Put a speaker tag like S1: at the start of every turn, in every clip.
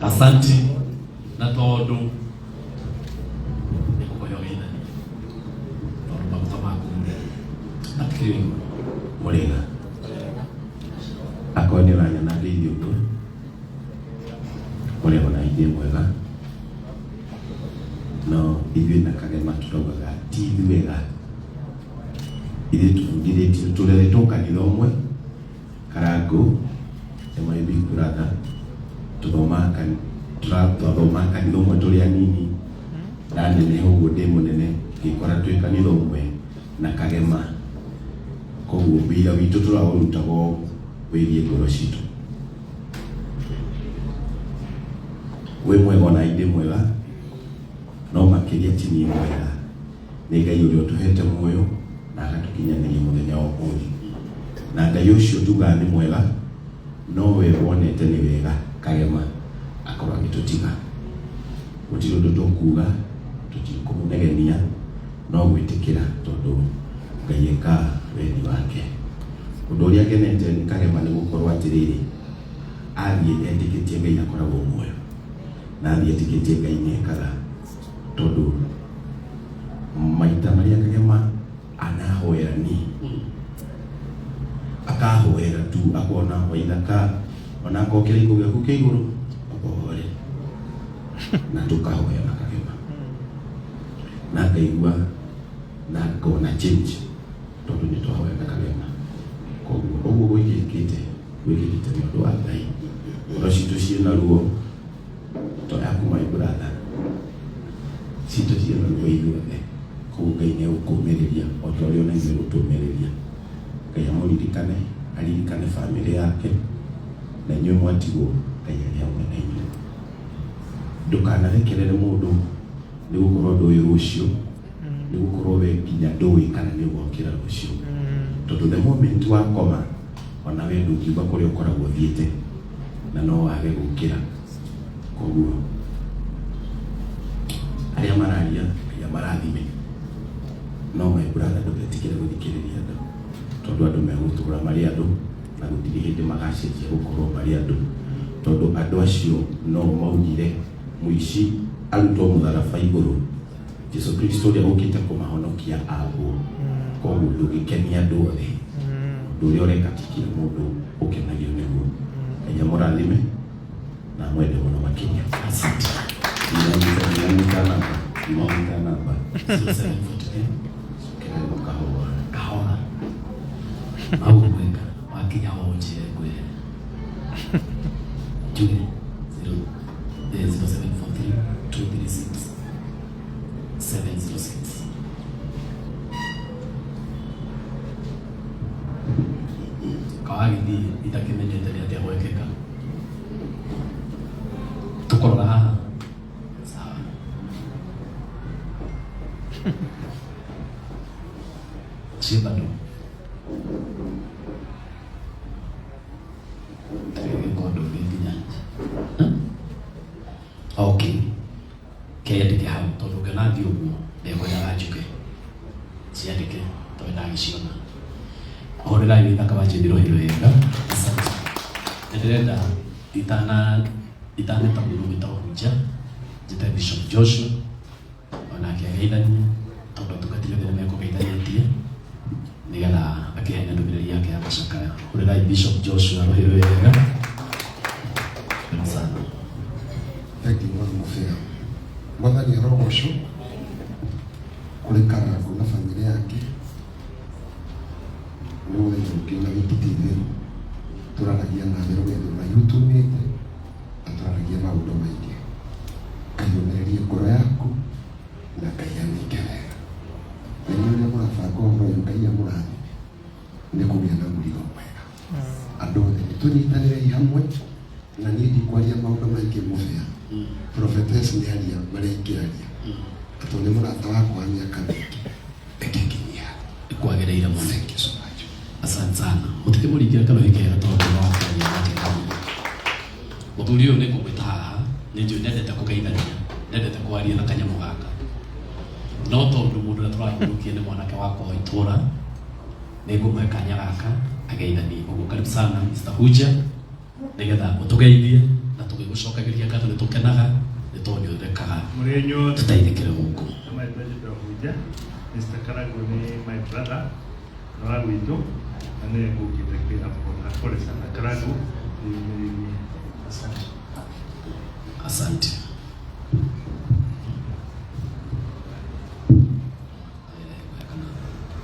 S1: Asanti na tondũ nĩ ngũkũhe ũgeithanie tondũ maguta maku rĩ matikĩrĩ o igũrũ.
S2: Mũrĩega. Akorwo nĩ ũranyona ngeithio ũguo, ũrĩa ona ithuĩ mwega, no ithuĩ na Kagema tũraugaga ti ithuega. Ithuĩ tũbundithĩtio tũreretwo kanitha ũmwe, Karangũ nĩ my big brother, tũthomaga twathomaga kanitha ũmwe tũrĩ anini, ndaneneha ũguo ndĩ mũnene ngĩkora twĩ kanitha ũmwe na Kagema. Koguo wĩra witũ tũraũrutaga o wĩgiĩ ngoro citũ. Wĩ mwega ona ndĩ mwega, no makĩria ti niĩ mwega, nĩ Ngai ũrĩa ũtũhete muoyo na agatũkinyanĩria mũthenya wa ũmũthĩ. Na Ngai ũcio tugaga nĩ mwega, nowe wonete nĩ wega Kagema akorwo agĩtũtiga. Gũtirĩ ũndũ tũkuga, tũtikũmũnegenia, no gwĩtĩkĩra tondũ Ngai ekaga wendi wake. Ũndũ ũrĩa ngenete nĩ Kagema nĩ gũkorwo atĩrĩrĩ, athiĩ etĩkĩtie Ngai akoragwo muoyo, na athiĩ etĩkĩtie Ngai nĩ ekaga, tondũ maita marĩa Kagema anahoera niĩ, akahoera tu akona Waithaka ona akorwo kĩraiko gĩaku kĩ igũrũ ũkũhoere, na tũkahoya na Kagema na ngaigua na ngona change tondũ nĩ twahoya na Kagema. Koguo ũguo gwĩkĩkĩte gwĩkĩkĩte nĩ ũndũ wa Ngai. Ngoro citũ ciĩna ruo to yaku my brother, citũ ciĩna ruo ithuothe. Koguo Ngai nĩ egũkũmĩrĩria o ta ũrĩa ona ithuĩ egũtũmĩrĩria. Ngai amũririkane, aririkane bamĩrĩ yake, na inyuĩ mwatigwo Ngai arĩ hamwe na inyuĩ. Ndũkanarekerere mũndũ nĩ gũkorwo ndũĩ rũciũ, nĩ gũkorwo we nginya ndũĩ kana nĩ ũgokĩra rũciũ, tondũ the moment wakoma ona we ndũngiuga kũrĩa ũkoragwo ũthiĩte na no wage gũkĩra. Koguo arĩa mararia Ngai amarathime, no my brother ndũgetikĩre gũthikĩrĩria andũ, tondũ andũ megũtũra marĩ andũ na gũtirĩ hĩndĩ magacenjia gũkorwo marĩ andũ, tondũ andũ acio no maugire mũici arutwo mũtharaba igũrũ, Jesu Kristo ũrĩa ũkĩte kũmahonokia ambwo. Koguo ndũngĩkenia andũ othe, ũndũ ũrĩa ũreka ti kila mũndũ ũkenagio nĩguo. Ngai amũrathime na amwende mũno makĩria.
S1: Asante.
S2: Ndinanyita namba, ndinanyita namba.
S1: 0743
S2: Cokera kahora.
S1: Kahora hau gweka wakinya ho ũnjĩre ngwĩre njuge 0743 236 706. Kawagĩthiĩ itakĩmenyete nĩ atĩa gwekĩka, tũkũrora haha sawa. Ciĩ bado tũgĩka ũndũ ũngĩ nginya. Okay, keyandĩke hau tondũ ũngĩona thiĩ ũguo ndekwendaga njuke ciandĩke tondũ ndagĩciona. Hũrĩrai Wĩthaka wa Njĩmbĩ rũhĩ wega. Asante. Nĩ ndĩrenda itaneta mũndũ wĩtagwo Hunja, njĩte Bishop Joshua onake ageithanie tondũ atungatĩri othe nĩ mekũgeithanĩtie nĩgetha akĩheane ndũmĩrĩri yake ya macakaya. Hũrĩrai Bishop Joshua rũhĩ wega. Karibu sana.
S3: Thank you Mwathi Mũbĩa. Mwathani arogocwo kũrĩ Karangũ na bamĩrĩ yake nĩ mũthenya ũngĩ na wiki ti theru tũraragia nawe rũgendo rũraihu tumĩte na tũraragia maũndũ maingĩ. Ngai ũmĩrĩrie ngoro yaku na Ngai amĩke wega. Na inyuĩ ũrĩa mũrabanga ũhoro ũyũ Ngai amũrathime nĩ kũgĩa na mũrigo mwega. Andũ othe nĩ tũnyitanĩrei hamwe na niĩ ndikwaria maũndũ maingĩ Mũbĩa. Prophetess nĩ aria marĩa ingĩaria. Na tondũ nĩ mũrata wakwa wa mĩaka mĩingĩ, reke nginyie hau.
S1: Kwagĩrĩire mũno.
S3: Thank you so much.
S1: Asante sana. Mũtikĩmũringĩre karũhĩ kega tondũ wa kwaria nake mũno. Mũthuri ũyũ nĩ ngũmwĩta haha, nĩ njũĩ ndendete kũgeithania, ndendete kwaria na kanyamũ gaka. No tondũ mũndũ ũrĩa tũrahurũkia nĩ mwanake wakwa wa itũra, nĩ ngũmũhe kanya gaka ageithanie. Ũguo karibu sana Mr. Huja, nĩgetha ũtũgeithie. Na tũgĩgũcokagĩria ngatho nĩ tũkenaga nĩ tondũ nĩ ũthekaga.
S4: Mũrĩ inyuothe.
S1: Tũteithĩkĩre gũkũ.
S4: Marĩtwa njĩtagwo Hunja. Mr. Karagu nĩ my brother na wa gwitũ na nĩwe ngũkĩte kwĩra pole. Pole sana Karagu, wĩyũmĩrĩrie. Asante.
S1: Asante.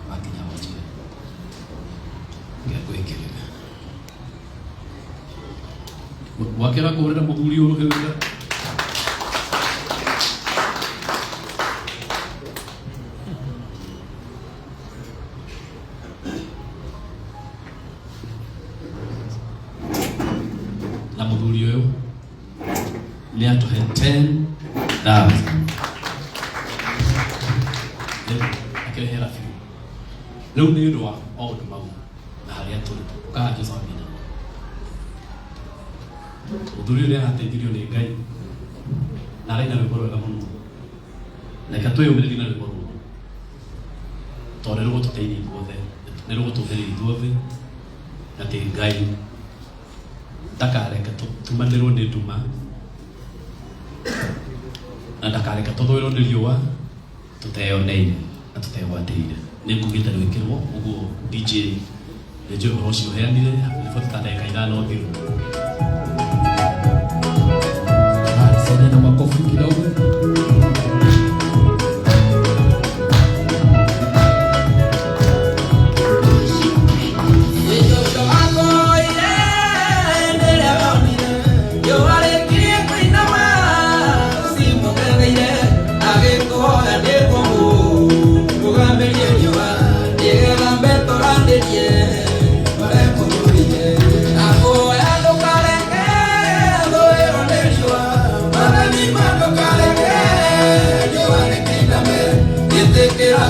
S1: Wakinya wanjire ngĩkwĩkĩrĩra wakĩra kũhũrĩra mũthuri ũyũ rũhĩ. Na mũthuri ũyũ nĩ atũhe 10,000 akĩrehera biũ rĩu nĩ ũndũ wa maũndũ mau na harĩa tũrĩ ũkaga Joseph. Mũthuri ũyũ nĩ arateithirio nĩ Ngai na araina rwĩmbo rwega mũno. Reke twĩyũmĩrĩrie na rwĩmbo rũrũ tondũ nĩ rũgũtũteithia ithuothe, nĩ rũgũtũmĩrĩria ithuothe atĩ Ngai ndakareke tũtumanĩrwo nĩ nduma na ndakareke tũthũĩrwo nĩ riũa tũteyoneire na tũtegwatĩire. Nĩ ngugĩte rwĩkĩrwo ũguo. DJ nĩ njũĩ ũhoro ũcio ũheanire riboti ta ndagĩka 5 thiru.
S5: Haya, saidia na makofi kidogo.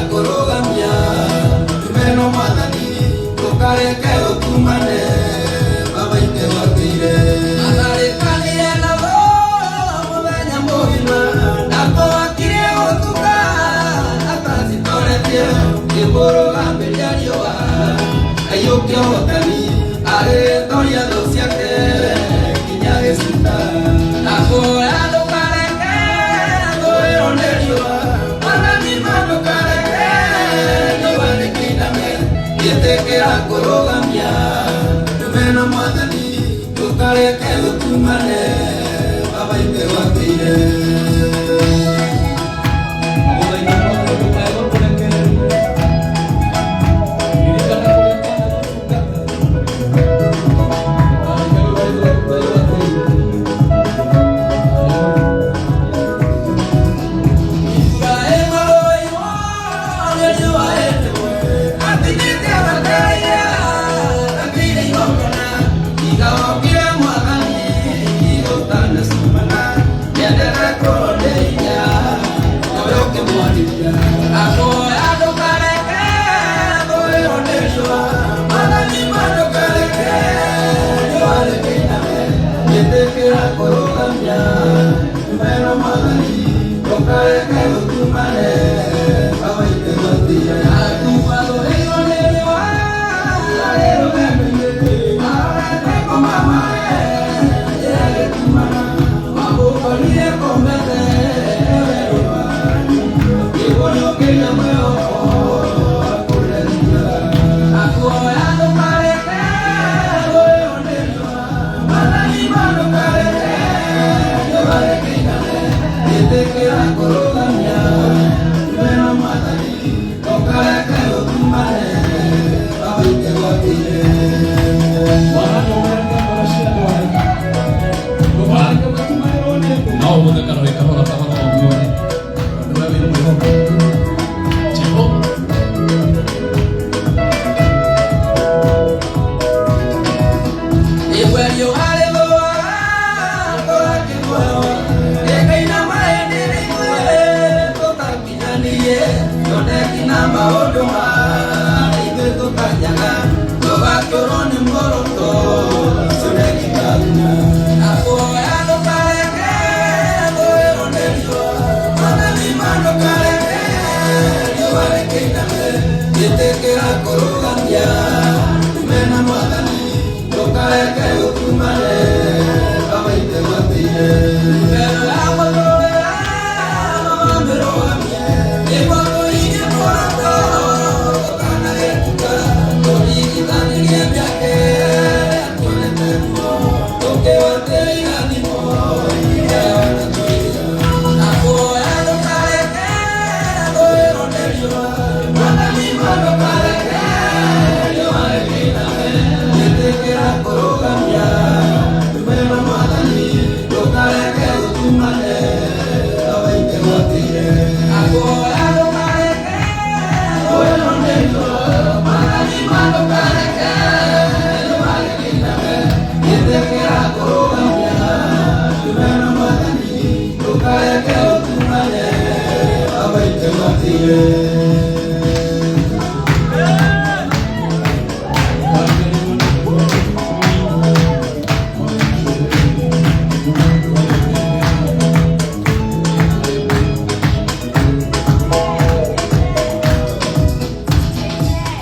S6: Kũrũgamia tumeno mwathani ndũkareke ũtumane baba ithe watĩire atharĩkanire nabo mũthenya mũgima ndakũhakirie gũtuka atacitoretie ngĩmũrũgamĩria riũa aiyũkia ũhotani agĩtoria thũ ciake nginya gĩcuta ndakũhoya ndũkareke thũĩrwo nĩ riũa mwathani ma ndũkareke riũa rĩkĩiname gĩtĩkĩra kũrũgamia tumeno mwathani ndũkareke gũtumane baba ithe watĩire.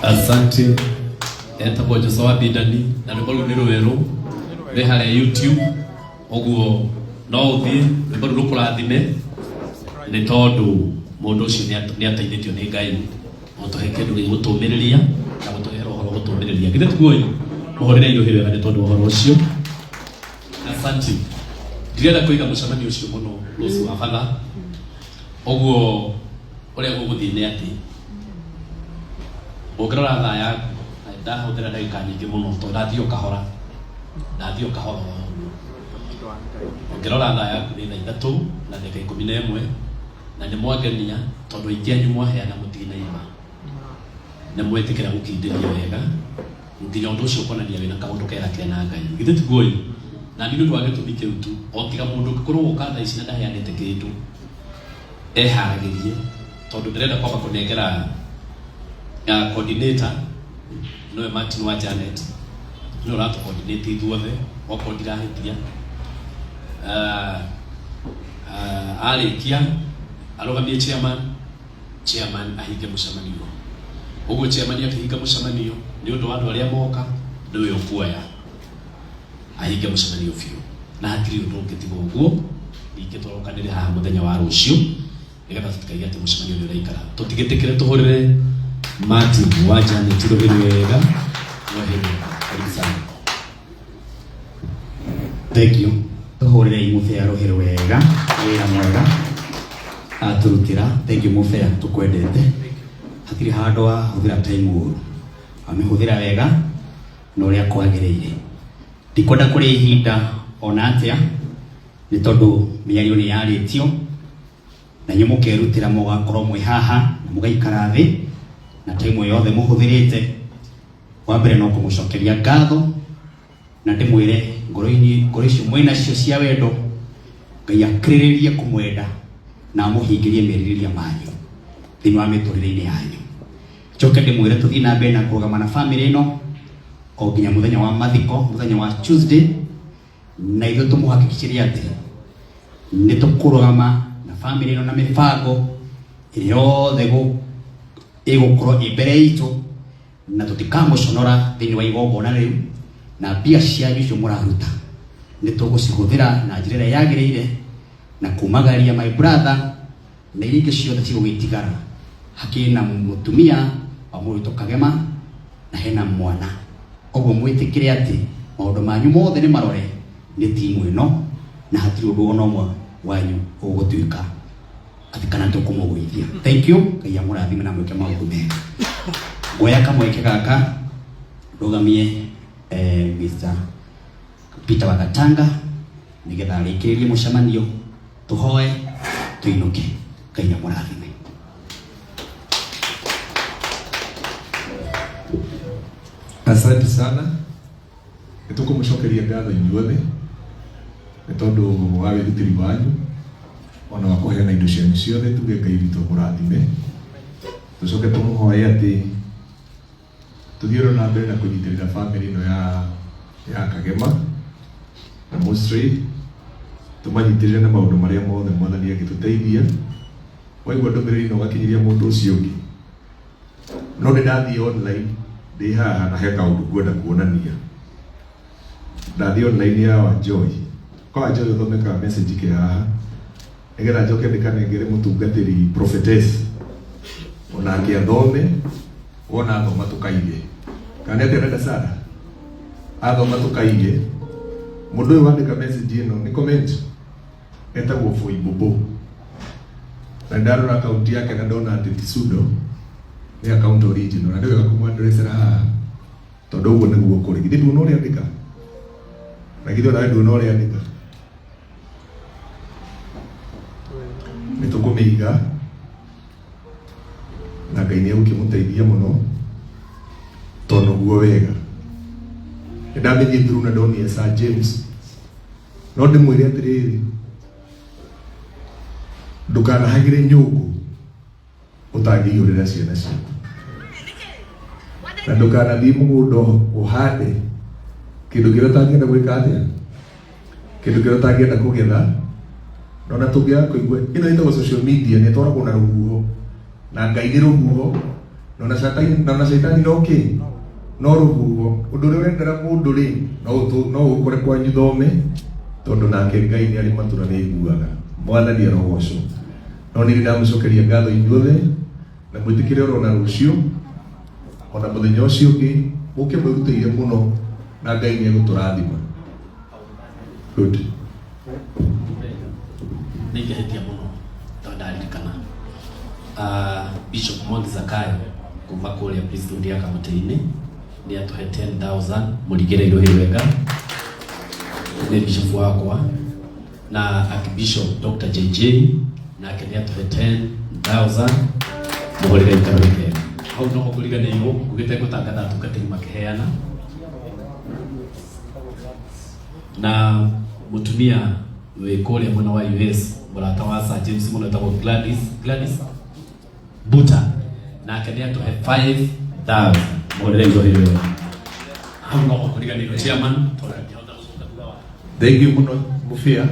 S1: Asante. Etagwo Jose wa Bindani na rwĩmbo rũu nĩ rwerũ rwĩ harĩa YouTube, ũguo no ũthiĩ rwĩmbo rũu rũkũrathime nĩ tondũ mũndũ ũcio nĩ ateithĩtio nĩ Ngai gũtũhe kĩndũ gĩgũtũmĩrĩria na gũtũhe ũhoro gũtũmĩrĩria. Githĩ tiguo ĩ? Mũhũrĩre irũhĩ wega nĩ tondũ wa ũhoro ũcio. Asante. Ndirenda kũiga mũcemanio ũcio mũno rũciũ wa batha, ũguo ũrĩa gũgũthiĩ nĩ atĩ ũngĩrora thaa yaku na ndahũthĩra ndagĩka nyingĩ mũno tondũ ndathiĩ o kahora, ndathiĩ o kahora o ũguo. Ũngĩrora thaa yaku nĩ thaa 3:11 na nĩ mwangenia tondũ aingĩ anyu mwaheana mũtinaima, nĩ mwetĩkĩra gũkindĩria wega nginya ũndũ ũcio ũkonania wĩna kaũndũ kega kena Ngai. Githĩ tiguo ĩ? Na nĩ ũndũ wa gĩtũmi kĩu tu, o tiga mũndũ ũngĩkorwo woka thaa ici na ndaheanĩte kĩndũ eharagĩrie, tondũ ndĩrenda kwamba kũnengera coordinator nĩwe Martin wa Janet, nĩwe ũratũ coordinate ithuothe okorwo ndirahĩtia. Arĩkia arũgamie chairman, chairman ahinge mũcemanio. Ũguo chairman akĩhinga mũcemanio nĩ ũndũ wa andũ arĩa moka, nĩwe ũkuoya ahinge mũcemanio biũ, na hatirĩ ũndũ ũngĩ tiga ũguo. Ningĩ tũrokanĩre haha mũthenya wa rũciũ nĩgetha tũtikaige atĩ mũcemanio nĩ ũraikara. Tũtigĩtĩkĩre tũhũrĩre Martin wa Janet rũhĩ wega, rũhĩ wega. Karibu sana.
S7: Thank you. Tũhũrĩre Mũbea rũhĩ wega, wĩra mwega atũrutĩra. Thank you Mũbea, tũkwendete. Hatirĩ handũ wahũthĩra time ũru, wamĩhũthĩra wega na ũrĩa kwagĩrĩire. Ndikwenda kũrĩa ihinda ona atĩa, nĩ tondũ mĩario nĩ yarĩtio na inyuĩ mũkerutĩra mũgakorwo mwĩ haha na mũgaikara thĩ na time yothe mũhũthĩrĩte. Wa mbere no kũmũcokeria ngatho na ndĩmwĩre ngoro-inĩ, ngoro icio mwĩnacio cia wendo, Ngai akĩrĩrĩrie kũmwenda na amũhingĩrie merirĩria manyu thĩinĩ wa mĩtũrĩre-inĩ yanyu. Njoke ndĩmwĩre tũthiĩ na mbere na kũrũgama na bamĩrĩ ĩno o nginya mũthenya wa mathiko, mũthenya wa Tuesday, na ithuĩ tũmũhakikicĩrie atĩ nĩ tũkũrũgama na bamĩrĩ ĩno na mĩbango ĩrĩa yothe ĩgũkorwo ĩ mbere itũ, na tũtikamũconora thĩinĩ wa igongona rĩu, na mbia cianyu icio mũraruta nĩ tũgũcihũthĩra na njĩra ĩrĩa yagĩrĩire na kumagaria my brother na iria ingĩ ciothe cigũgĩtigara. Hakĩrĩ na mũtumia wa mũrutwo Kagema na hena mwana, koguo mwĩtĩkĩre atĩ maũndũ manyu mothe nĩ marore nĩ timu ĩno, na hatirĩ ũndũ ona ũmwe wanyu ũgũtuĩka atĩ kana tũkũmũgũithia. Thank you. Ngai amũrathime na mwĩke maũndũ mega. Nguoya kamweke gaka ndũgamie Mr. Peter Wagatanga nigetha arĩkĩrĩrie mũcemanio, tũhoe tũinũke. Ngai amũrathime.
S8: Asante sana. Nĩ tũkũmũcokeria ngatho inyuothe nĩ tondũ wa wĩrutĩri wanyu ona wa kũheana indo cianyu ciothe. Tuge Ngai witũ amũrathime. Tũcoke tũmũhoe atĩ tũthiĩ na mbere na kũnyitĩrĩra bamĩrĩ ĩno ya Kagema na Mostry, tũmanyitĩrĩre na maũndũ marĩa mothe Mwathani angĩtũteithia. Waigua ndũmĩrĩri ĩno ũgakinyĩria mũndũ ũcio ũngĩ. No nĩ ndathiĩ online ndĩ haha na he kaũndũ ngwenda kuonania. Ndathiĩ online ya Wanjoy. Kwa njoe ũthome ka message ke haha nĩgetha njoke ndĩkanengere mũtungatĩri prophetess onake athome, wona athoma tũkaige. Kana nĩ atĩa dada Sara? Athoma tũkaige. Mũndũ ũyũ wandĩka message ĩno nĩ comment etagwo Foibobo, na ndarora akaunti yake na ndona atĩ ti pseudo, nĩ account original, na nĩ wega kũmwadressera haha tondũ ũguo nĩguo kũrĩ. Githĩ nduona ũrĩa andĩka? Na githĩ onawe nduona ũrĩa andĩka? Nĩ tũkũmĩiga na Ngai nĩ egũkĩmũteithia mũno tondũ guo wega. Nĩ ndamĩthiĩ through na ndonire Sir James, no ndĩmwĩre atĩrĩrĩ, ndũkanahagĩre nyũngũ ũtangĩiyũrĩra ciana ciaku, na ndũkanathiĩ mũgũnda ũhande kĩndũ kĩrĩa ũtangĩenda gwĩka atĩa, kĩndũ kĩrĩa ũtangĩenda kũgetha. Na ona tũngĩaga kũigua, ĩno ĩtagwo social media, nĩ ĩtwaragwo na rũhuho, na Ngai nĩ rũhuho, na ona caitani, na ona caitani no kĩ no rũhuho. Ũndũ ũrĩa ũrendera mũndũ rĩ, no ũkore kwanyu thome, tondũ nake Ngai nĩ arĩ matũ na nĩ aiguaga. Mwathani arogocwo. No nĩ ndamũcokeria ngatho inyuothe, na mwĩtĩkĩre oro na rũciũ ona mũthenya ũcio ũngĩ mũke mwĩrutĩire mũno, na Ngai nĩ egũtũrathima. Good.
S1: Nĩ ingĩhĩtia mũno tondũ ndaririkana Bishop Mwangi Zakayo kuma kũrĩa priesthood ya Kamũtĩ-inĩ nĩ atũhe 10,000. Mũringĩre irũhĩ wega, nĩ bishop wakwa. Na Archbishop Dr. JJ nake nĩ atũhe 10,000. Mũhũrĩre ikaro kega. Hau noho kũriganĩirwo ngugĩte ngũtangatha atungatĩri makĩheana, na mũtumia wĩ kũrĩa mwena wa US, mũrata wa Sir James mũno, etagwo Gladys Buta, nake nĩ atũhe 5000. Mũhũrĩre irũhĩ wega. Hau noho kũriganĩirwo, chairman, tondũ ndingĩhota gũcoka thutha wa
S8: Thank you mũno mũbĩa.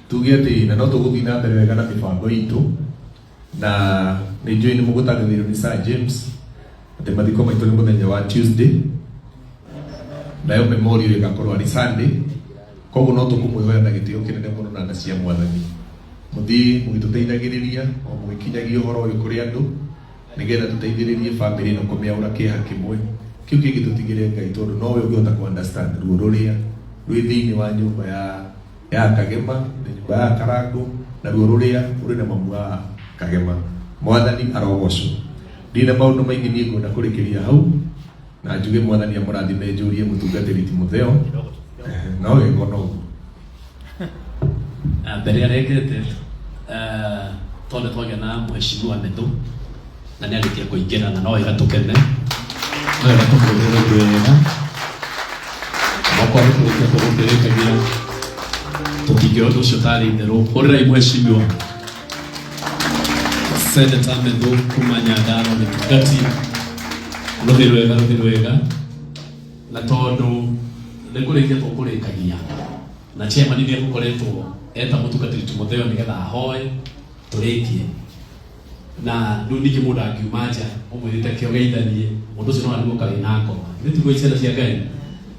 S8: Tuge atĩ na no tũgũthiĩ na mbere wega na mĩbango itũ, na nĩ njũĩ nĩ mũgũtangathĩirwo nĩ Sir James atĩ mathiko maitũ nĩ mũthenya wa Tuesday, nayo memorial ĩgakorwo arĩ Sunday. Koguo no tũkũmwĩhoya na gĩtĩo kĩnene mũno na tha cia Mwathani, mũthiĩ mũgĩtũteithagĩrĩria o mũgĩkinyagia ũhoro ũyũ kũrĩ andũ, nĩgetha tũteithĩrĩrie bamĩrĩ ĩno kũmĩaũra kĩeha kĩmwe. Kĩu kĩngĩ tũtigĩre Ngai, tondũ nowe ũngĩhota kũ understand ruo rũrĩa rwĩ thĩinĩ wa nyũmba ya Kagema na nyũmba ya Karango, na ruo rũrĩa rũrĩ na mamu wa Kagema. Mwathani arogocwo. Ndirĩ na maũndũ maingĩ, niĩ ngwenda kũrĩkĩria hau na njuge Mwathani amũrathime. Njũrie mũtungatĩri Timotheo no wega ona ũguo.
S1: Mbere arengete tondũ twagĩa na mheshimiwa Methu na nĩ arĩkia kũingĩra, na no wega tũkene, no wega tũkũrĩre wega. Okorwo nĩ kũrĩkia tũgũkĩrĩkagia, tũtingĩoya ũndũ ũcio tarĩ itherũ. Hũrĩrai mheshimiwa Senator Methu kuma Nyandarua Gĩtungati rũhĩ rwega, rũhĩ rwega. Na tondũ nĩ kũrĩkia tũkũrĩkagia, na chairman nĩ egũkoretwo eta mũtungatĩri Timotheo nĩgetha ahoe tũrĩkie, na rĩu ningĩ mũndũ angiuma nja ũmwĩrĩte kĩogeithanie, mũndũ ũcio no arigwo karĩ na ngoma. Githĩ tiguo, ciana cia Ngai?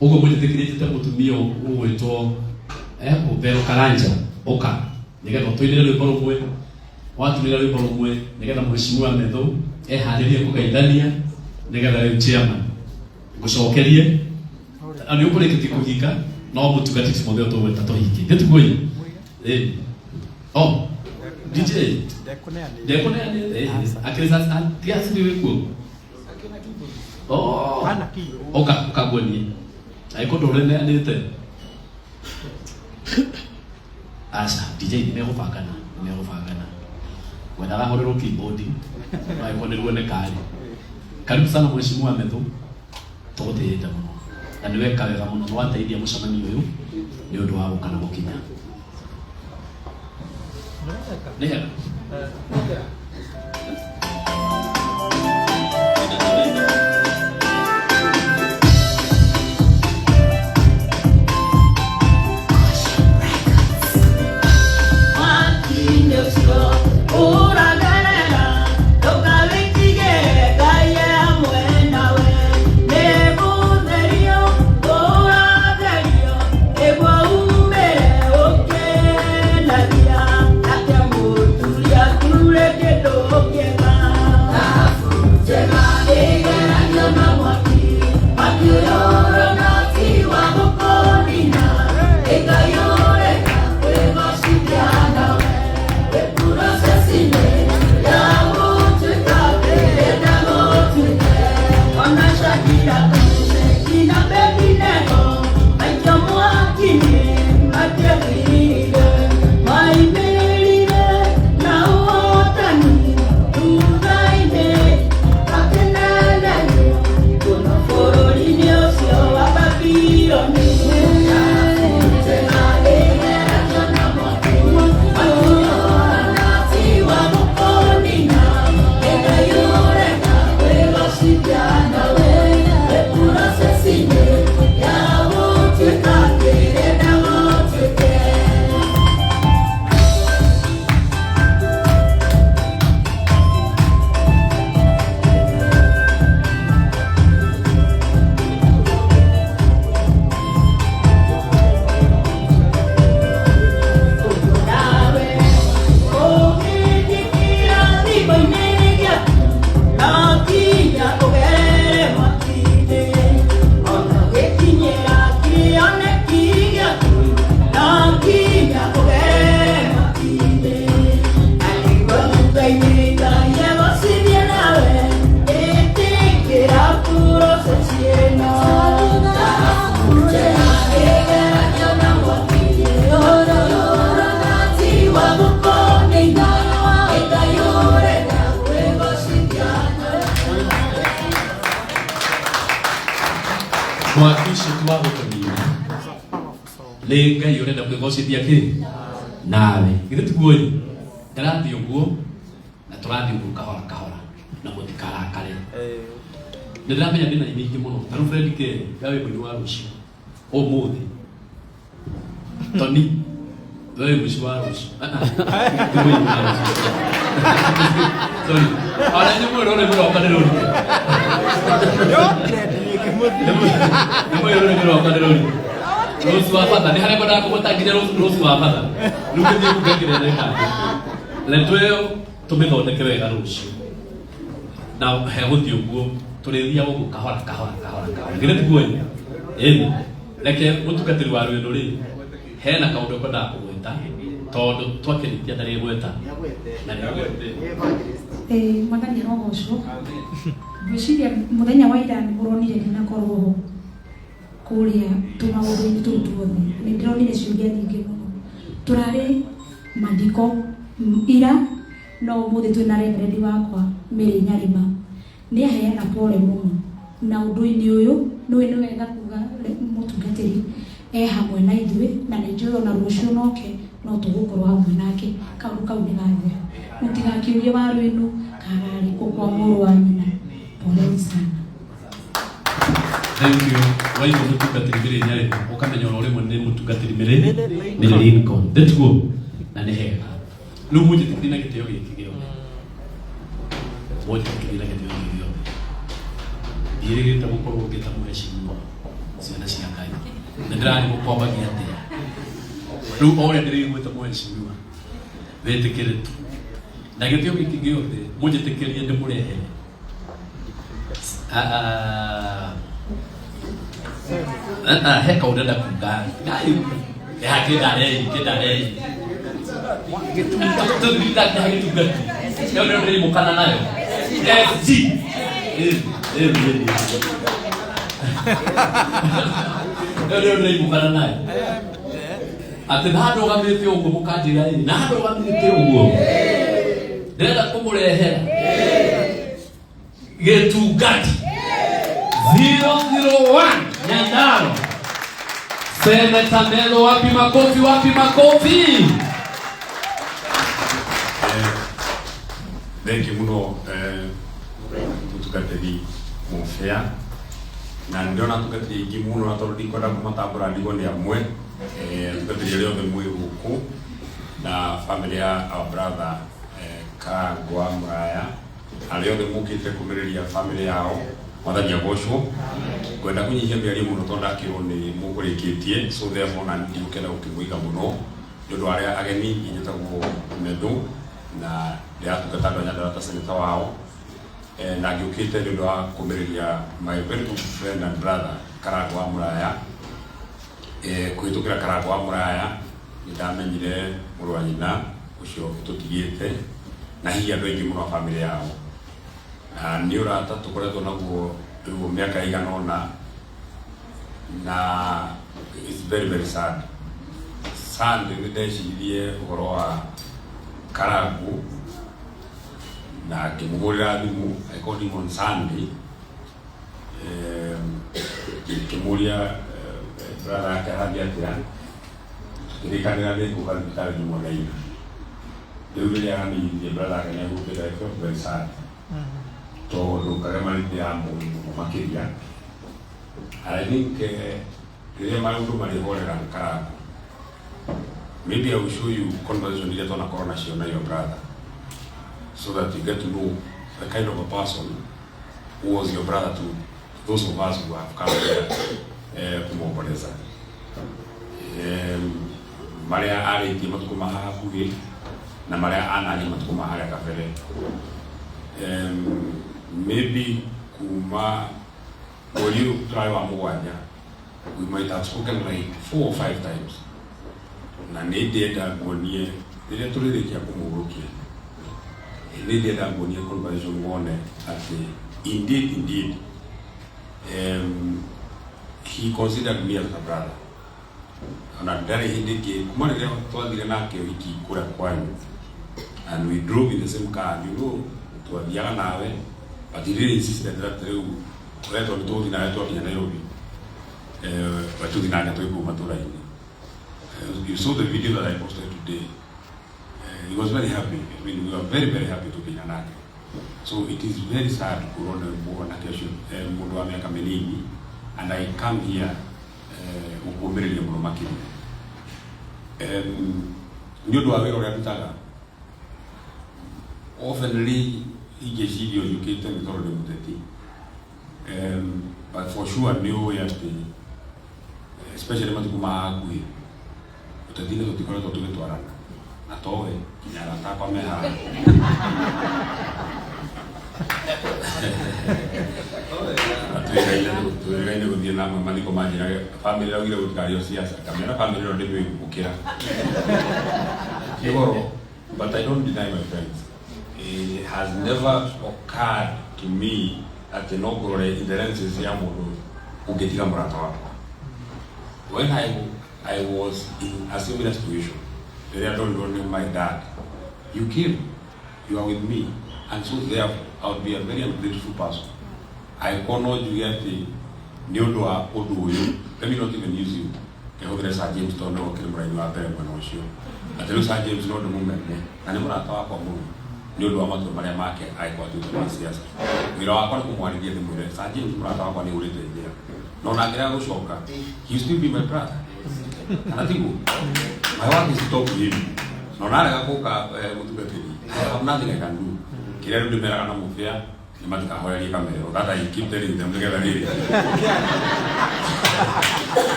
S1: Ũguo mwĩtĩkĩrĩte mũtumia ũgwĩtwo Vero Karanja, ũka nĩgetha ũtũinĩre rwĩmbo rũmwe. Watũinĩra rwĩmbo rũmwe nĩgetha mheshimiwa Methu eharĩrie kũgeithania, nĩgetha rĩu chairman ngũcokerie na nĩ ũkũrĩkĩtie kũhinga no mũtungatĩri Timotheo tũgwĩta tũhingie. Githĩ tiguo? Ĩ oh DJ ndekũneanĩte akĩrĩ tiga cindi wĩkuo. Oh, ũka ũka nguonie angĩkorwo ndũreneanĩte. Aca DJ, nĩ megũbangana, nĩ megũbangana. Ngwendaga hũrĩrwo keyboard, no angĩkorwo nĩ ruoneka rĩ. Karibu sana mheshimiwa Methu, tũgũtĩĩte mũno na nĩ weka wega mũno, nĩ wateithia mũcemanio ũyũ nĩ ũndũ wa gũka na gũkinya. Nĩ hega.
S6: Mwaki-inĩ ũcio ũragerera, ndũkawĩtige, Ngai e hamwe nawe. Nĩ gũtherio ũratherio nĩguo umĩre.
S1: Nĩ Ngai ũrenda kwĩgocithia kĩ nawe githĩ tiguo ĩ ndĩrathiĩ ũguo na tũrathiĩ ũguo kahora kahora na mũtikarakare. Nĩ ndĩramenya ndĩna aini aingĩ mũno ta rĩu Fred K we wĩ mũini wa rũciũ ũmũthĩ Tony we wĩ mũici wa rũciũ. Ah, ah. Ti mũini wa rũciũ. Sorry. Ona inyuĩ mũrĩ rũrĩmĩ rwakwa nĩ rũritũ. Nĩ mũrĩ rũrĩmĩ rwakwa nĩ rũritũ. Rũciũ wa bata nĩ harĩa ngwendaga kũmũtangithia rũciũ wa bata. Rĩu ngĩthiĩ kuga kĩrĩa ndekanga. Leto ĩyo tũmĩthondeke wega rũciũ. Na hegũthiĩ ũguo tũrĩthiaga ũguo kahora kahora kahora kahora. Githĩ tiguo ĩ? Ĩni. Reke mũtungatĩri wa rwĩndo rĩ hena kaũndũ ekwendaga kũgweta tondũ twakĩrĩkia ndarĩgweta na nĩagwete.
S9: Mwathani arogocwo. Ngwĩciria mũthenya wa ira nĩ mũronire ndinakorwo ho kũrĩa tũmaũndũ-inĩ tũu tuothe. Nĩ ndĩronire ciũria nyingĩ mũno. Tũrarĩ mathiko ira no ũmũthĩ twĩna reverend wakwa Mary Nyarima. Nĩ aheana pole mũno na ũndũ-inĩ ũyũ nĩũĩ nĩ wega kuga mũtungatĩri e hamwe na ithuĩ na nĩ njũĩ ona rũciũ noke no tũgũkorwo hamwe nake kaũndũ kau nĩ gathira. Mũtigakĩũrie waru ĩno kararĩ kũ kwa mũrũ wa nyina. Poleni sana.
S1: Thank you. Waigua mũtungatĩri Mary Nyarima ũkamenya oro rĩmwe nĩ mũtungatĩri Mary Mary Lincoln. Ndĩtiguo na nĩ hega. Rĩu mũnjĩtĩkĩrie na gĩtĩo gĩkĩ gĩothe. Mũnjĩtĩkĩrie na gĩtĩo gĩkĩ gĩothe. Ndiĩrĩgĩrĩte gũkorwo ngĩta mũheshimiwa ciana cia Ngai. Na ndĩrarigwo kwambagia atĩa. Rĩu o ũrĩa ndĩrĩiguĩte mũheshimiwa wĩtĩkĩre tu. Na gĩtĩo gĩkĩ gĩothe mũnjĩtĩkĩrie ndĩmũrehere. Ah, ah, ah, he kaũndũ ndenda kuga. Ya kĩndarei kĩndarei. Tũthithagia gĩtungati. Ĩyo nĩyo ndĩrimũkana nayo. SG. Eh, eh, eh. Ĩyo nĩyo ndĩrimũkana nayo. Atĩ na ndũgamĩte ũguo mũkanjĩra ĩ na ndũgamĩte ũguo ndĩrenda kũmũrehera gĩtungati 001 Nyandarua. Seneta Melo, wapi makofi? Wapi makofi?
S10: Thank you muno mutungatĩri Mũbĩa na nĩ ndĩrona atungatĩri aingĩ mũno na tondũ ndikwenda kũmatambũra ndigwo nĩ amwe atungatĩri arĩa othe mwĩ gũkũ na family ya our brother Karangwa Mũraya arĩa othe mũkĩte kũmĩrĩria family yao Mwathani agocwo. Ngwenda kũnyihia mĩario mũno tondũ ndakĩrwo nĩ mũkũrĩkĩtie, so therefore na ndigũkĩenda gũkĩmũiga mũno nĩ ũndũ wa arĩa ageni. Niĩ njĩtagwo Methu na ndĩratungata andũ a Nyandarua ta senator wao na ngĩũkĩte nĩ ũndũ wa kũmĩrĩria my very good friend and brother Karangũ wa Mũraya. Kũhĩtũkĩra Karangũ wa Mũraya nĩ ndamenyire mũrũ wa nyina ũcio ũtũtigĩte na hihi andũ aingĩ mũno a family yao. Na nĩ ũrata tũkoretwo naguo rĩu mĩaka ĩigana ũna na it's very very sad. Sunday nĩ ndeciririe ũhoro wa Karangũ na ngĩmũhũrĩra thimũ. I called him on Sunday ngĩmũria brother yake arathiĩ atĩa, tũkĩrĩkanĩra nĩ ngũka thibitarĩ nyuma thaa inya. Rĩu rĩrĩa aramenyithirie brother yake nĩ ahurũkĩte, I felt very sad tondũ Karema nĩ ndĩramũĩ mũno makĩria. And I think rĩrĩa maũndũ marĩhorera Karangũ, maybe I will show you conversation iria twanakorwo nacio na your brother so that you get to know the kind of a person who was your brother to those of us who have come here kumwomboleza. Marĩa arĩtie matukũ ma haha hakuhĩ na marĩa anaria matukũ ma harĩa kabere. Maybe kuma mweri ũyũ tũrarĩ wa mũgwanja, we might have spoken like 4 or 5 times, na nĩ ndĩenda nguonie rĩrĩa tũrĩrĩkia kũmũhurũkia, nĩ ndĩenda nguonie conversation wone atĩ indeed indeed he considered me as a brother. Ona ndarĩ hĩndĩ ĩngĩ kuma rĩrĩa twathire nake ũhiki kũrĩa kwanyu and we drove in the same car, you know, twathiaga nawe, but he really insisted that rĩu we tondũ tũgũthiĩ nawe twakinya Nairobi, we tũthiĩ nake twĩ kũu matũra-inĩ. You saw the video that I posted today. He was very happy. I mean, we were very, very happy tũkĩina nake. So it is very sad kuona mwanake ũcio, mũndũ wa mĩaka mĩnini, and I come here gũkũmĩrĩria mũno makĩria nĩ ũndũ wa wĩra ũrĩa ndutaga. Oftenly ingĩciria njũkĩte nĩ tondũ ndĩ mũteti, but for sure nĩ ũĩ atĩ especially matukũ ma hakuhĩ ũteti-inĩ tũtikoretwo tũgĩtwarana na towe nginya arata akwa me haha twĩrĩgaine gũthiĩ na amwe mathiko manjĩrage bamĩrĩ raugire gũtikario siasa kamera bamĩrĩ ĩno ndĩmĩũĩ gũkĩra Kigoro. But I don't deny my friends, it has never occurred to me atĩ no ngũrore in the lenses ya mũndũ ũngĩtiga mũrata wakwa. When I was in a similar situation rĩrĩa ndorirwo nĩ my dad, you came, you are with me, and so therefore I would be a very ungrateful person angĩkorwo no njuge atĩ nĩ ũndũ wa ũndũ ũyũ, let me not even use you, kehũthĩre Sir James tondũ nĩwe ũkĩrĩ mũraini wa mbere mwena ũcio, atĩ rĩu Sir James no ndĩmũmene na nĩ mũrata wakwa mũno nĩ ũndũ wa matua marĩa make angĩkorwo atuĩte ma siasa. Wĩra wakwa nĩ kũmwarĩria ndĩmwĩre, "Sir James, mũrata wakwa nĩ ũrĩte njĩra," no na angĩrega gũcoka, he still be my brother, kana tiguo? My work is to talk to him. No narega gũka, mũtungatĩri, I have nothing I can do. Kĩrĩa rĩu ndĩmeraga na mũbĩa nĩ matikahorerie kamero. That I keep telling them nĩgetha rĩrĩ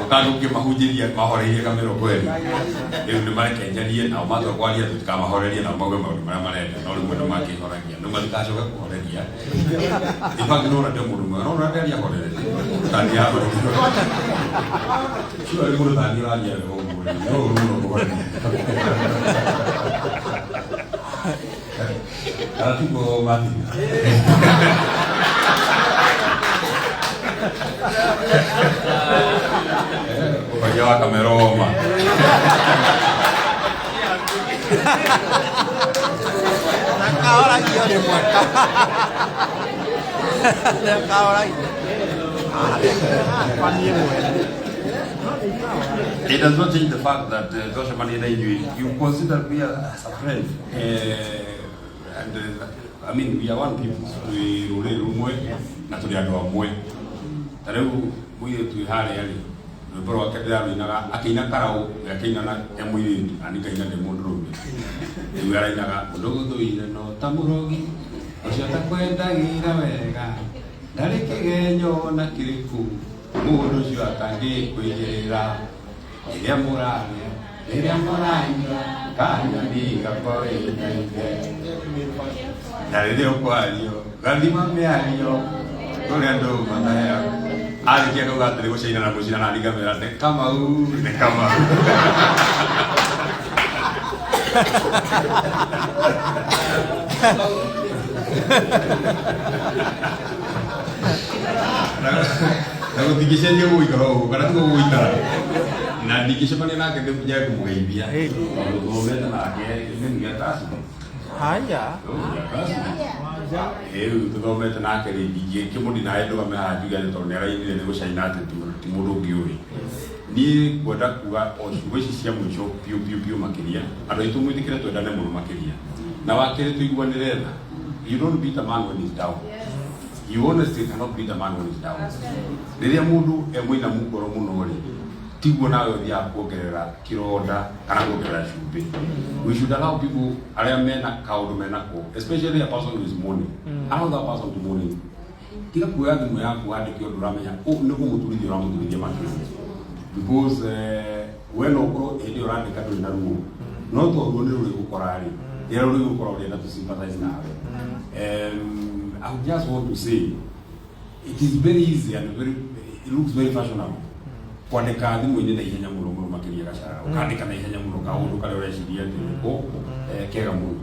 S10: ũkandũ ũngĩmahunjĩria mahoreirie kamero kweli rĩu nĩ marekenjarie nao matua kwaria tũtikamahorerie nao mauge maũndũ marĩa marenda, no rĩmwe nĩ makĩhoragia rĩu matikacoke kũhoreria. In fact, nona ndĩ mũndũ mwega no nona ndĩaria horerete tani yahoreria sure nĩ mũndũ tani ũraria wega ũguo rĩ, no ũru mũno kũhoreria kana tiguo, Martin? Ũhoria wa kamera oma.
S11: Kahoragio rĩmwe kahoragio kwa niĩ mwene.
S10: It does not change the fact that twacemania na inyuĩ, you consider me as a friend, and I mean, we are one people, twĩ rũrĩrĩ rũmwe na tũrĩ andũ amwe. Ta rĩu mũirĩtu wĩ harĩa rĩ, rwĩmbo rwake ndĩrarũinaga akĩina karaũ, we akĩina na e mũirĩtu na niĩ ngaina ndĩ mũndũrũme. Rĩu arainaga mũndũ gũthũire no ta mũrogi ũcio takwendagĩra wega ndarĩ kĩgenyo na kĩrĩkũ mũndũ ũcio atangĩkwĩgĩrĩra rĩrĩa mũrarĩa rĩrĩa mũranyua kanyoni gakoĩkaine na rĩrĩa ũkwario gathima mĩario kũrĩ andũ mataheagwo. Arĩkia kauga atĩrĩ gũcaina na gũcina na ndikamera nĩ Kamau, nĩ Kamau. Na gũtingĩcenjia gũgũikara ũguo kana tiguo gũgũikara na ndingĩcemania nake ndĩnjae kũmũgeithia tondũ thomete nake nĩ tasi.
S11: Haya.
S10: Rĩu tũthomete nake rĩ, ndingĩkĩmũndi nawe ndũgame haha njuge atĩ tondũ nĩ arainire nĩ gũcaina atĩ ti mũndũ ũngĩ ũĩ. Niĩ ngwenda kuga o ciugo ici cia mũico biũ biũ biũ makĩria. Andũ aitũ, mwĩtĩkĩre twendane mũno makĩria, na wa kerĩ tũiguanĩre tha. You don't beat a man when he's down. You honestly cannot beat a man when he's down. Rĩrĩa mũndũ e mũinamu ngoro mũno rĩ, tiguo nawe ũthiaga kuongerera kĩronda kana kuongerera cumbĩ. We should allow people arĩa mena kaũndũ menako, especially a person who is mourning, allow that person to mourn. Tiga kuoya thimũ yaku wandĩke ũndũ ũramenya nĩ kũmũturithia ũramũturithia makĩria, because we no ũkorwo hĩndĩ ĩyo ũrandĩka ndũrĩ na ruo, no to ruo nĩ rũrĩ gũkora rĩ, rĩrĩa rũrĩ gũkora ũrenda to sympathize nawe. I would just want to say it is very easy and very, it looks very fashionable kwandĩka thimũ-inĩ na ihenya mũno mũno makĩria gacara ũkandĩka na ihenya mũno kaũndũ karĩa ũreciria atĩ nĩko kega mũno,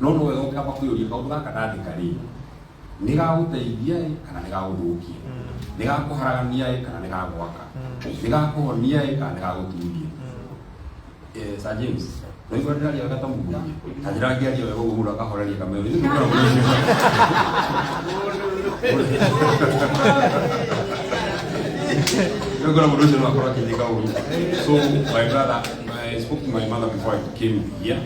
S10: no no wega ũkamba kwĩyũria kaũndũ gaka ndandĩka rĩ, nĩ gagũteithia ĩ kana nĩ gagũthũkia, nĩ gakũharagania ĩ kana nĩ gagwaka, nĩ gakũhonia ĩ kana nĩ gagũturia? Sir James, no igua ndĩraria wega ta mũhunjia ta njĩra ngĩaria wega ũguo mũndũ akahoreria kamero ithuĩ tũkoragwo Nĩngona mũndũ ũcio no akorwo akĩnjĩka ũru. So my brother, I spoke to my mother before I came here,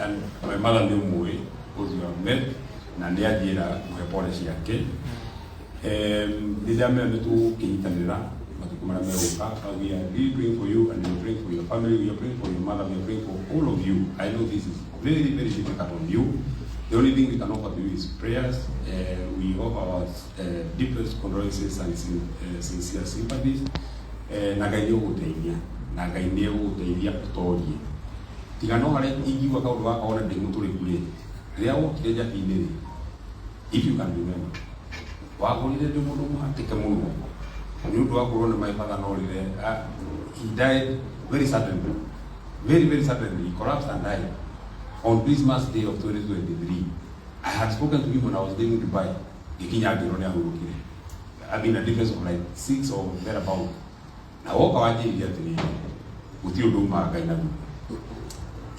S10: and my mother nĩ ũmũĩ, because we have met, na nĩ anjĩra kũhe pole ciake. Nĩ ndamera nĩ tũkĩnyitanĩra matukũ marĩa megũka. But we are really praying for you, and we are praying for your family, we are praying for your mother, we are praying for all of you. I know this is very, very difficult on you. The only thing we can offer to you is prayers. We offer our deepest condolences and sincere sympathies. Na Ngai nĩ ũgũteithia, na Ngai nĩ ũgũteithia ũtorie. Tiga no harĩa ingiuga kaũndũ gaka ona ndĩ mũtũrĩku rĩ, rĩrĩa wokire njabi-inĩ rĩ, if you can remember, wagũrire ndĩ mũndũ mũhatĩke mũno nĩ ũndũ wa kũrwo nĩ my father no rĩre. He died very suddenly, very, very suddenly. He collapsed and died on Christmas Day of 2023. I had spoken to him when I was leaving Dubai. Ngĩkinya ngĩrwo nĩ ahurũkire. I mean, a difference of like six or thereabout. Na woka wanjĩrire atĩrĩrĩ, gũtirĩ ũndũ umaga Ngai na thutha.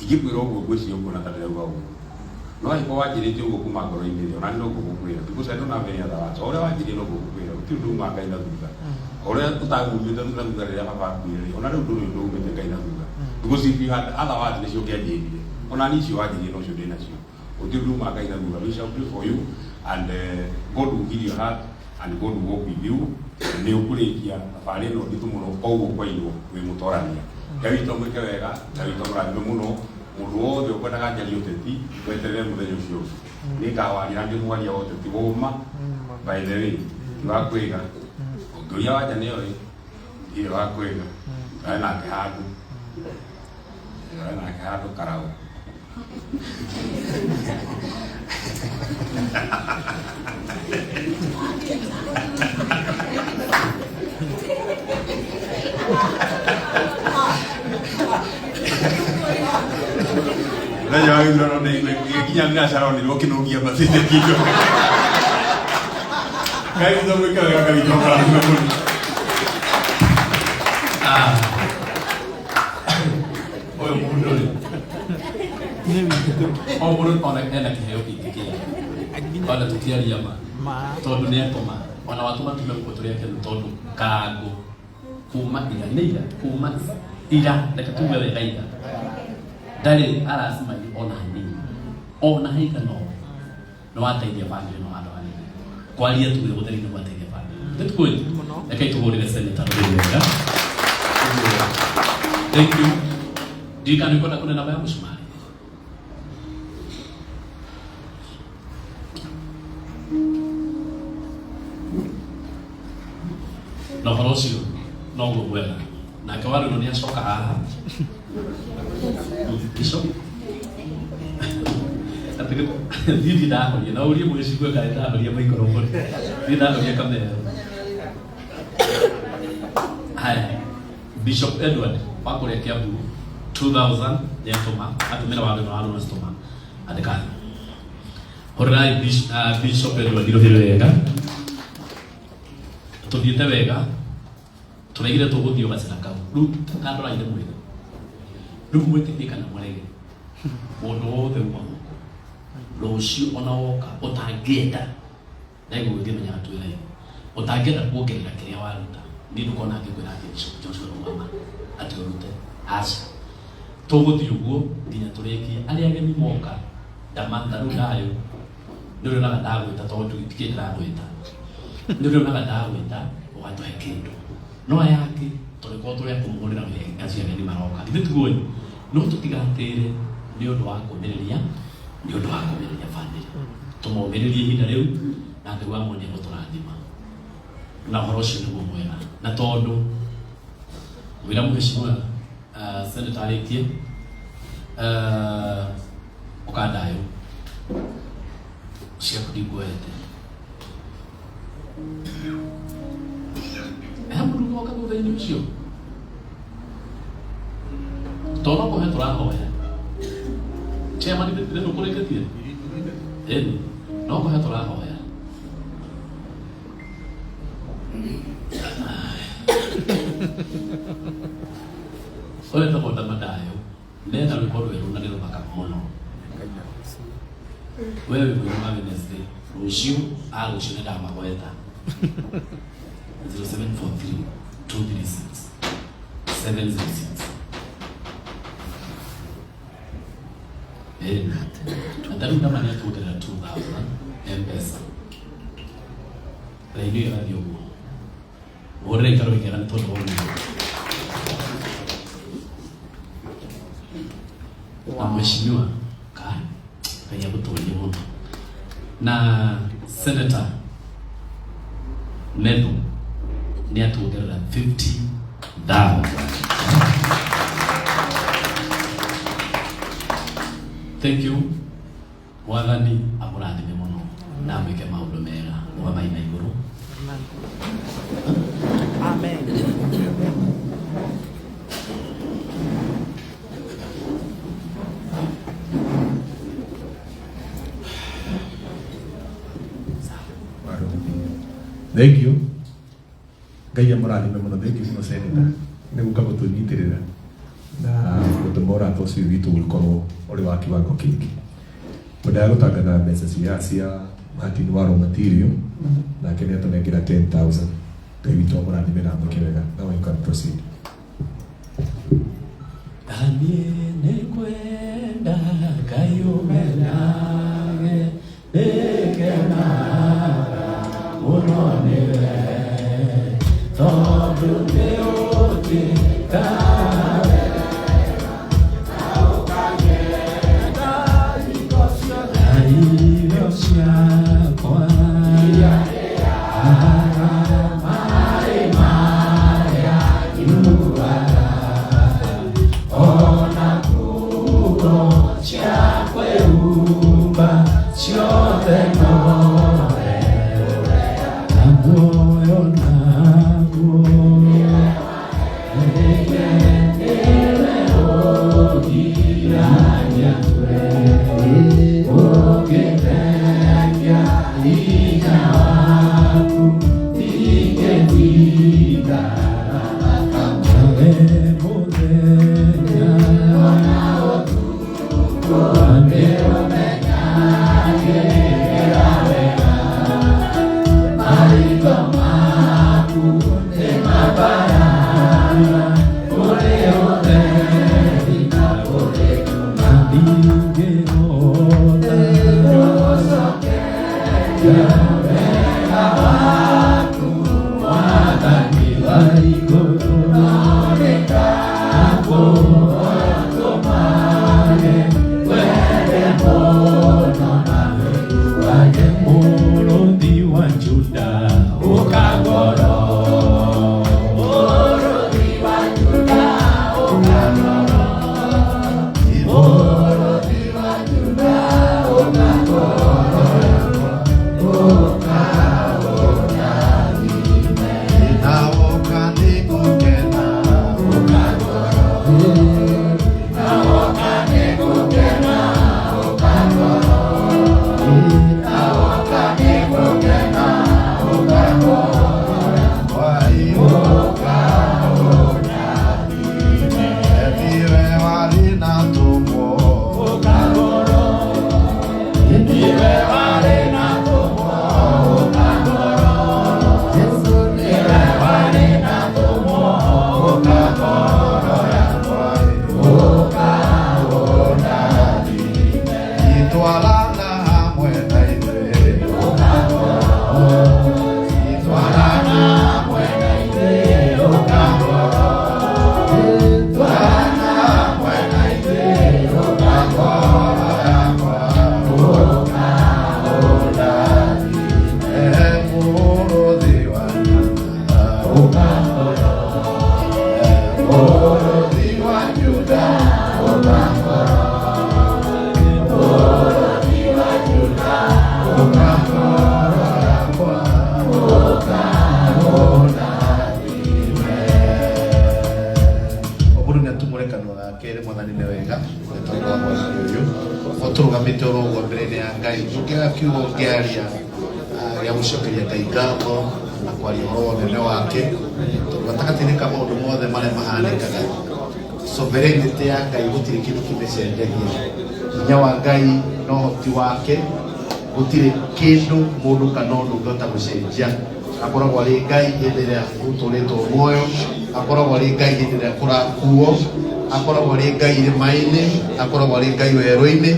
S10: Ingĩkwĩra ũguo ngwĩciria ũkuona ta ndĩrauga ũguo, no angĩkorwo wanjĩrĩte ũguo kuma ngoro-inĩ rĩ, ona niĩ noguo ngũkwĩra, because I don't have any other words. O ũrĩa wanjĩrire noguo ngũkwĩra, gũtirĩ ũndũ umaga Ngai na thutha. O ũrĩa ũtangumĩte na thutha rĩrĩa baba akuire rĩ, ona rĩu ndũrĩ ũndũ umĩte Ngai na thutha, because if you had other words nĩcio ũngĩanjĩrire. Ona niĩ icio wanjĩrire nocio ndĩ nacio. Gũtirĩ ũndũ umaga Ngai na thutha. We shall pray for you, and God will heal your heart and God will walk with you. Nĩ ũkũrĩkia thabarĩ ĩno nditũ mũno o ũguo kwairwo wĩ mũtorania. Ngai witũ amwĩke wega, Ngai witũ amũrathime mũno. Mũndũ wothe ũkwendaga njarie ũteti, weterere mũthenya ũcio ũngĩ nĩ ngawaria, na ndĩ mwaria wa ũteti woma. By the way, ti wa kwĩga, ũngĩũria wanja nĩ oĩ ndirĩ wa kwĩga. Twarĩ nake handũ, twarĩ nake handũ karaũ. Mũthenya wa gĩthurano nginya nĩracaronirwo kĩnũngia mbatĩte kĩndũ. Ngai witũ amwĩke wega, Ngai witũ amũrathime mũno.
S1: Ah. Ũyũ mũndũ rĩ, o mũndũ ona ena kĩheo kĩingĩ kĩega, ona tũkĩaria ma, tondũ nĩ atũma ona watũma tume gũkũ tũrĩ akenu, tondũ Karangũ kuma ira nĩ ira, kuma ira, reke tuge wega, ira ndarĩ aracemania ona hanini, ona haigana ũũ. Nĩ wateithia bamĩrĩ ĩno handũ hanene. Kwaria tuge gũtheri nĩ gwateithia bamĩrĩ. Nĩ tukwĩ rekei tũhũrĩre senator rũhĩ wega. Thank you. Ndirikana nĩ kwenda kũne namba ya mũcumarĩ. Na ũhoro ũcio noguo mwega nake warũno nĩ acoka haha. Bishop atĩ thiĩ ndahoria na ũrie mũgĩcigue kana ndahoria maikoroboni, thiĩ ndahoria kamero. Haya, Bishop Edward wa kũrĩa Kiambu 2000 nĩ atũma, atũmĩra watho na watho citũma andĩka. Hũrĩrai Bishop Edward rũhĩ wega. Tũthiĩte wega, tũraigire tũgũthiĩ o gacĩra kau rĩu kandoraire mwĩrĩ. Rĩu mwĩtĩkie kana mũrege, mũndũ wothe uma gũkũ rũciũ, ona woka ũtangĩenda ndaigua ngĩmenyaga twĩ live, ũtangĩenda kuongerera kĩrĩa waruta, niĩ ndũkona ngĩkwĩra atĩ Bishop Joshua rũgama atĩ ũrute. Aca, tũgũthiĩ ũguo nginya tũrĩkie. Arĩa ageni moka ndamata rĩu ndayo nĩ ũrĩonaga ndagwĩta, tondũ tikĩ ndĩragwĩta, nĩ ũrĩonaga ndagwĩta ũgatũhe kĩndũ. No aya angĩ tũrĩkorwo tũrĩ a kũmũhũrĩra wega acio ageni maroka, githĩ tiguo? No tũtigatĩre nĩ ũndũ wa kũmĩrĩria, nĩ ũndũ wa kũmĩrĩria bamĩrĩ, tũmomĩrĩrie ihinda rĩu, na Ngai wa muonia gũtũrathima na ũhoro ũcio nĩguo mwega. Na tondũ wĩra mũheshimiwa senator arĩkie, ũkandayo ciaku ndikuoete he mũndũ ũgoka thutha-inĩ ũcio, tondũ kũhe tũrahoya chairman nĩ nũkũrĩkĩtie ĩni, no kũhe tũrahoya. Ũyũ etagwo Ndamadayo, nena rwĩmbo rwerũ na nĩ rũthaka mũno. We wĩ mũini wa Wednesday, rũciũ a rũciũ nĩ ndamagweta. 0743 236 706. Na tarĩu ndama nĩ atuongerera 2000 M-Pesa. Raini ĩyo ĩrathiĩ ũguo. Hũrĩra ikaro ikera nĩ tondũ wa ũguo. Na mheshimiwa kai Ngai agũtũrie mũno. Na Senator Methu nĩ atuongerera 50,000. Thank you. Mwathani amũrathime mũno na amwĩke maũndũ mega. Rũgamai na igũrũ.
S11: Amen.
S8: Thank you. Ngai amũrathime mũno. Thank you mũno, Senator, nĩ gũka gũtũnyitĩrĩra na gũtũma ũrata ũcio witũ ũkorwo ũrĩ wa kiwango kĩngĩ. Twendaga gũtangatha mbeca cia Martin wa raw material, nake nĩ atũnengera 10,000. Ngai witũ amũrathime na amwĩke wega. Now you can proceed.
S1: Niĩ nĩngwenda Ngai ũmenyage nĩngenaga mũno nĩwe tondũ nĩ ũnjĩkaga wega na ũkang'etha hingo ciothe na irio ciakwa ndĩaga maĩ marĩa nyuaga ona nguo cia kwĩhumba ciothe nowe na muoyo naguo nĩwe ũgiragia ũngĩthengia hinya waku ndingĩtinda nawe mũthenya ũtukũ nĩũmenyagĩrĩra wega maitho maku nĩ mabarara kũrĩ ũtheri na kũrĩ nduma ndingĩhota gũcokeria wega waku Mwathani wa igũrũ no nĩndakũhoya ũtũmage ngwende mũno na wĩiguage mũrũthi wa Juda ũkangoro mũrũthi wa Juda ũkangoro mũrũthi wa Juda ũkangoro ũkaũrathime
S12: Nawoka nĩngũkena
S1: ũkangoro nawoka nĩngũkena ũkangoro nawoka nĩngũkena ũkangoro ũkaũrathime
S12: Niwe warĩ na tũmwo
S1: ũkangoro niwe warĩ na tũmwo ũkangoro Jesũ niwe warĩ na tũmwo ũkangoro yakwa ũkaũrathime
S12: Itwarana hamwe na ithuĩ
S1: ũkangoro itwarana hamwe na ithuĩ ũkangoro twarana hamwe na ithuĩ ũkangoro yakwa ũkaũrathime
S12: Mũrũthi wa Juda
S1: ũkangoro
S12: Mũrũthi wa Juda
S1: ũkangoro mũrũthi wa Juda
S12: ũkangoro yakwa
S1: ũkaũrathime
S12: O mũndũ nĩ atumũre kanua gake ere Mwathani nĩ wega nĩ tondũ wa mwathani ũyũ ũtũrũgamĩte oro ũguo mbere-inĩ ya Ngai ndũngĩaga kiugo ũngĩaria gĩa gũcokeria Ngai ngatho na kwaria ũhoro wa ũnene wake tondũ gatagatĩ-inĩ ka maũndũ mothe marĩa mahanĩkaga sovereignty ya Ngai gũtirĩ kĩndũ kĩmĩcenjagia hinya wa Ngai na ũhoti wake gũtirĩ kĩndũ mũndũ kana ũndũ ũngĩhota gũcenjia. Akoragwo arĩ Ngai hĩndĩ ĩrĩa gũtũrĩtwo muoyo, akoragwo arĩ Ngai hĩndĩ ĩrĩa kũrakuo, akoragwo arĩ Ngai irĩma-inĩ, akoragwo arĩ Ngai werũ-inĩ,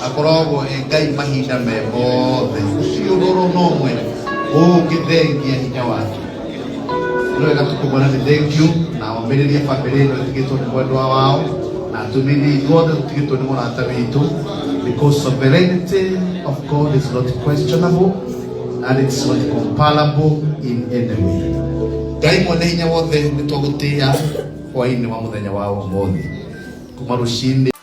S12: akoragwo e Ngai mahinda me mothe. Gũtirĩ ũndũ oro na ũmwe ũngĩthengia hinya wake. Nĩ wega tũkũmwĩra nĩ thank you na omĩrĩrie bamĩrĩ ĩno ĩtigĩtwo nĩ mwendwa wao na atũmĩrie ithuothe tũtigĩtwo nĩ mũrata witũ, because sovereignty of God is not questionable and it's not comparable in any way. Ngai mwene hinya wothe, nĩ twagũtĩĩa hwainĩ wa mũthenya wa ũmũthĩ kuma rũcinĩ.